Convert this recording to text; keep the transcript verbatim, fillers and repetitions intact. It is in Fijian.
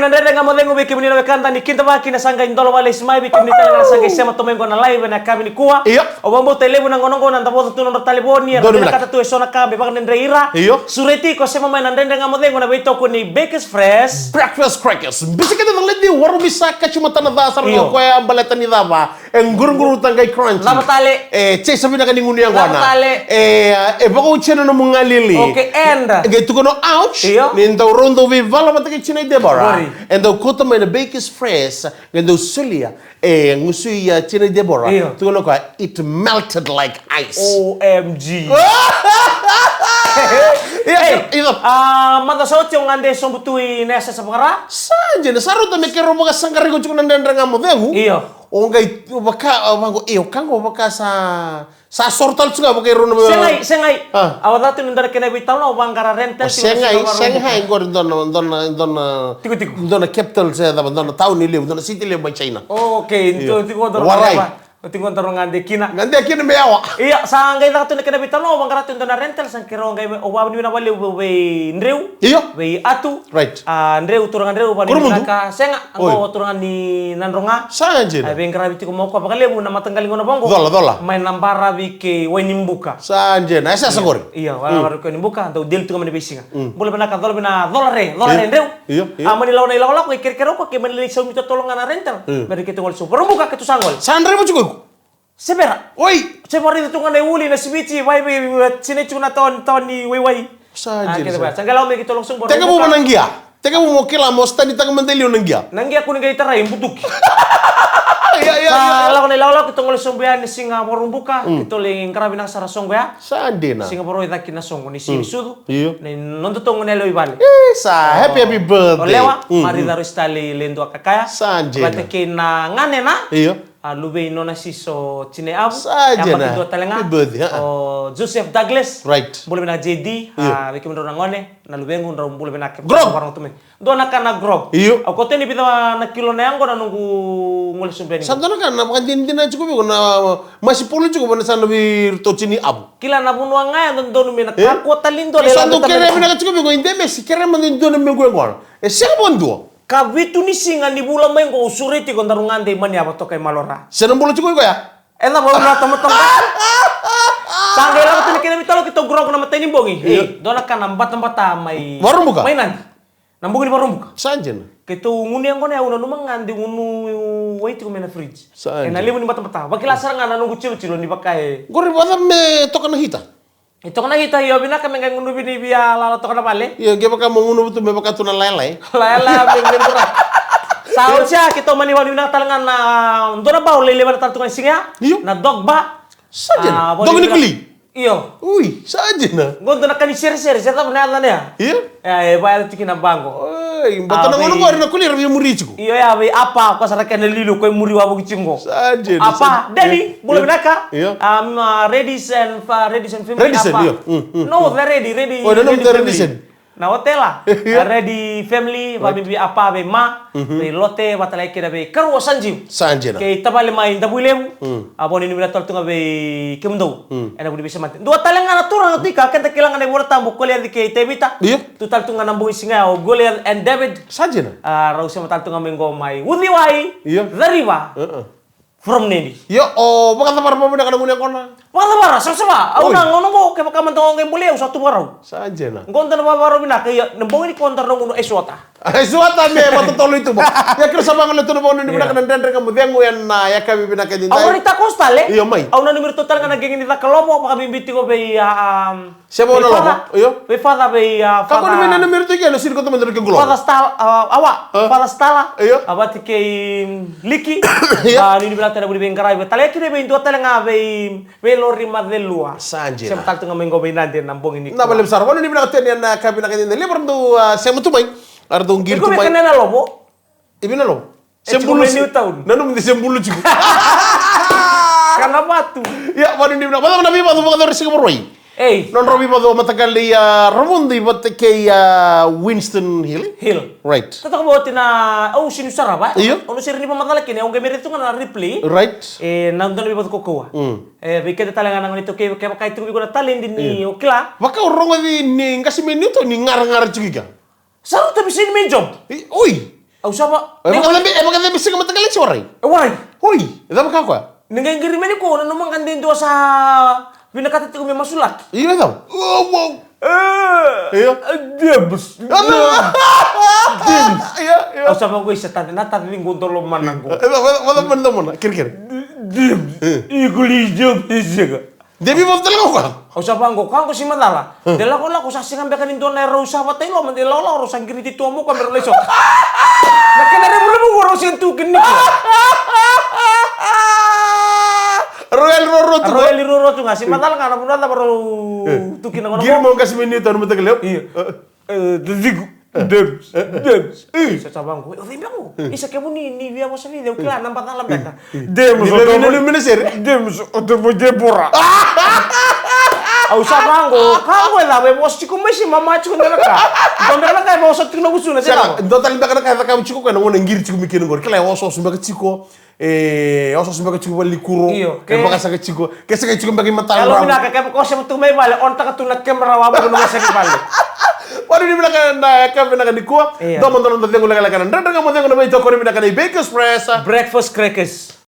Dredre Ga Mo Cegu vei kemuni na wekada ni kidavaki na sa qai dola vale isi mai vei kemuni tale ga na sa qai sema tu mai qo na live ena yakavi nikua. Io. Au vakabauta e levu na gauna qo na davoca tu na nodra talevoni, era vinakata tu e so na ka me vakadredrei ira. Io. Sureti iko sema mai na Dredre Ga Mo Cegu na veitokoni Bakers Fresh. Breakfast crackers. Bisikete na ledi, warumi sa kaci matana ca sara ga o koya baleta ni cava. E guruguruta qai crunch. Cava tale? E chase vinaka ni gunu yaqona. Cava tale? E, e vakaoti ena nomu galili. Okay, and? E qai tukuna ouch. Io. Ni dau rau dau veivala vata kei Tina i Debora. Qori. E dau kauta mai na Bakers Fresh. Qai dau solia. E gusui a Tina i Debora. Io. Tukuna o koya, it melted like ice. O M G. Ia, hey, io. A, maca sa oti au gade sobu tu i na yasayasa vakara. Sa dina, sa rauta me keirau vakasaqarai iko tiko na Dredre Ga Mo Cegu. Io. O qai vaka, a, vaqo, e, o ka qo vaka sa, sa soro tale tu ga vaka i rau na. Segai, segai. A. Au a catu ni dua na kena veitalanoa, au vaqara rental. O tiko na segai, segai qori dua na, dua na, dua na. Tikotiko. Dua na capital se cava, dua na tauni levu, dua na city levu mai China. Okay, io. Tiko, tiko dua na. Warai. Oti qo daru gade kina. Gade kina me yawa. Ia, sa qai caka tu na kena veitalanoa, au vaqara tu e dua na rental, sa keirau qai, au vakavinavinaka vakalevu vei Dreu. Io. Vei Atu. Right. A, Dreu, turaga Dreu, vakavinavinaka. Sega, qo turaga ni Nadroga. Sa dina. A, veiqaravi tiko mai o koya vakalevu na mataqali gauna vaqo. Cola, cola. Mai na baravi kei Wainibuka. Sa dina, e sa sa qori. Ia, baravi kei Wainibuka, dau deli tu ga mai na veisiga. Mm. Bula vinaka, cola vinaka, cola re, cola re, Dreu. Io, io. A, mani lako na ilakolako, e kerekere o koya, ke mani lai saumi totolo ga na rental. Mm. Me ra keitou gole sobu. Vakaraubuka keitou sa gole. Sa draiva tiko iko? Se vera. Oi. Se vakaraica tu ga na iuli, na siviti, vai vei, e, sinai tiko na tawa, tawa ni waiwai. Sa dina. Sa qai lako mai keitou lako sobu. Tekivu mo na qia. Tekivu mo kila mo stanitaka mada e liu na qia. Na qia kua ni qai tarai, butuki. Ia, ia, ia. Sa lako na ilakolako, keitou gole sobu ya, ni siga Vakaraubuka, keitou lai qaravi vinaka sara soqo ya. Sa dina. Siga Vakarauwai cake na soqo ni siga ni sucu. Io. Ni noda toqo ni yalewa i vale. E, sa happy, happy birthday. O Lewa, Mari Carusi tale i Ledua Kakaya. Sa dina. Vata kei na ganena. Io. A, luvei nona siso Tine Avu. Sa dina. Happy birthday, a. O Joseph Douglas. Right. Bula vinaka J D. Io. A, vei kemudrau na gone, na luvequ, drau bula vinaka. Grog. Dua na ka na grog. Io. Au kauta ni vica na kilo na yaqona noqu gole sobu yani. Sa dua na ka na vakadinadina tiko vei iko na masi polo tiko vei na sa na vei iratou Tini Avu. Kila na vanua ga ya dodonu me na kakua tale ni dua. Sa dau kerea vinaka tiko vei iko, e de mesi, kerea mada e dua na mequ yaqona. E sega vakadua. Kavitu ni siga ni vula mai qo au sureti iko daru gade i Maniava toka i Malora. Se na bula tiko iko ya? E cava au na tamata qo? Sa qai lako tu na kena veitalanoa keitou grog na matai ni bogi. Io. Ei, dua na ka na batabata mai. Vakaraubuka? Mai Nadi. Na bogi ni Vakaraubuka. Sa dina. Keitou gunu yaqona ya, au nanuma ga de gunu wai tiko mai na fridge. Sa dina. Ena levu ni batabata. Vakila sara ga na noqu tilotilo ni vaka e. Qori vacava me toka na hita? E toka na hita, io, vinaka me qai gunuvi ni via lala toka na vale. Io, kevaka mo gunuva tu me vaka tu na lailai. Lailai, me, me bura. Sa oti ya, keitou mani vakavinavinaka tale ga na dua na ba au lai lewena tale tu ga ni siga ya. Io. Na dog ba. Sa dina. A, dog ni kuli. Io. Ui, sa dina. Qo dua na ka ni seresere, se cava na yacana ya. Io. E, e vaya tiko na ba qo. Oi, bata na gauna qori na kuli era via muri tiko. Io, ya vei Apa, ko sara kena liuliu ko i muri wavoki tiko qo. Sa dina. Apa, Deni, bula vinaka. Io. Um, uh, Redis and, uh, Redis and family, Redis and, Apa. Io. Mm, mm. No, the Ready, Ready, Ready family. Na hotela. Io. Ready family, vakabibi Apa vei Ma, vei Lote, vata tale kina vei Karua Sanjiu. Sa dina. Kei tavale mai Davuilevu. Mm. A, vakavinavinaka tale tu ga vei kemudou. Mm. Ena vuku ni veisemati. Dua tale ga na turaga tu i ka, keda kila ga na iVola Tabu, Koliaci kei Tevita. Io. Tu tale tu ga na bogi siga ya o Goliath and David. Sa dina. A, rau sema tale tu ga mai qo mai Uciwai. Io. Cariva. Uh-uh. From Nadi. Io, o vakacavara vakavinaka na gunu yaqona. Vakacavara, savasava. Au na gauna qo, kevaka mada qo qai bolei au sa tu vakarau. Sa dina. Qo da na vakavakarau vinaka, ia, na bogi nikua da na gunu e suata. E suata me, vakatotolo i tuba. Ia, kira sa vagolea tu na vakanuinui vinaka na Dredre Ga Mo Cegu ena yakavi vinaka edaidai. Au raitaka tale. Io, mai. Au nanumi iratou tale ga na qeqe ni caka lovo, vakabibi tiko vei, a, a, Sema na lovo. Io. Vei Father, vei, a, Father. Kakua ni me nanumi iratou i ke, na siri koto mada na kegula. Father Stala, a, awa. A. Father Stala. Io. A, vata kei, mm, Liki. Io. A, nuinui vinaka tale na vuli veiqaravi. Tale kina vei dua tale ga vei, vei Lori Macelua. Sa dina. Sema tale tu ga mai qo vei Nadi ena bogi nikua. Na vale sara. Vakanuinui vinaka tu yani ena yakavi vinaka edaidai. Levu era dau, a, sema tu mai. Era dau qiri tu mai. Iko vei kena na lovo. I vei na lovo? E tiko mai Newtown. Nanuma ni se bulu tiko. Kana vatu. Ia, vakanuinui vinaka. Vacava na veivacu vakayacori siga Vakarauwai? Ei. Nodrau veivacu mataqali, a, Ravuda i vata kei, a, Winston Hill. Hill. Right. Tataka vou oti na, au sega ni sarava. Io. Au na sega ni vakamacala kina, au qai mai raica tu ga na replay. Right. E, na dua na veivacu kaukauwa. Mm. E, vei keda tale ga na gone iTaukei, kevaka e tiko vei iko na taledi ni o kila. Vaka au rogoci ni qase mai Newtown ni garagara tiko i kea. Sa rauta me sega ni mai job. I, oi. Au sa va. E vakacabe, e vakacabe sega mataqali se warai. E warai. Oi, e cava ka koya? Ni qai qiri mai ni ko na noma ga de dua sa vinakata tiko me masulaki. Io, e cava? Wow. Io. James. James. Io, io. Au sa vaqo isa tade, na tade ni qo dolo mana qo. E cava, vada mana dolo mana, kere kere. James. Iko li James, sega. De veivalu tale ga o koya. Au sa vaqo, koya qo si macala. De lakolako sa sega beka ni dua na erau sa vata i loma, de lakolako rau sa qiriti tu mo koya me rau lai sota. Na kena revurevu qo rau sega tu kina ni koya. Rau yali roro tu. Rau yali roro tu ga, si macala ga na vuna cava rau tu kina qo. Qiri mo qasi me ni tanu mataka levu. Io. E, taciko. James, James. Sa sa vaqo, o cei beka qo? Isa, kemuni ni via vosa vei cei, au kila na bacala beka. James, o James, o James, o Debora. Au sa vaqo, ka qo e cava e vosa tiko mai se mama tiko na ka. Dua beka na ka e vosa tiko na gusuna se cava. Dua tale beka na ka e cakava tiko koya na gauna e qiri tiko mai kina qori. Kila e osooso beka tiko. E, o sa sumaka tiko vale ni kuro. Io, ke vakasaga tiko. Ke saga tiko beka i matana. Yalo vinaka, ke vaka o sema tu mai vale, on taka tu na camera wa vuku na wasaki vale. Vale ni vinaka na ka vinaka ni kua. Io. Doma dona da cegu lekaleka na dredre ga mo cegu na veitokoni vinaka na i Bake Express. Breakfast crackers.